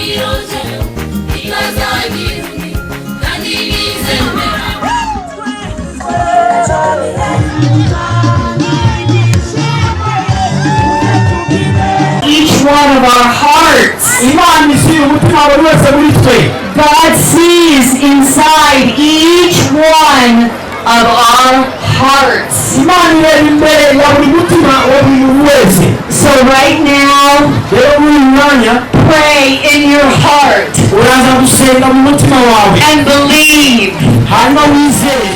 Iyo jewe ikazagira undi kandi bizemera. Each one of our hearts. Imana izi umutima wa buri wese muri twe. God sees inside each one of our hearts. Imana ireba imbere ya buri mutima wa buri muntu wese. So right now, Rero muri uyu mwanya, pray in your heart uraza gusenga mu mutima wawe and believe. hanyuma wizere.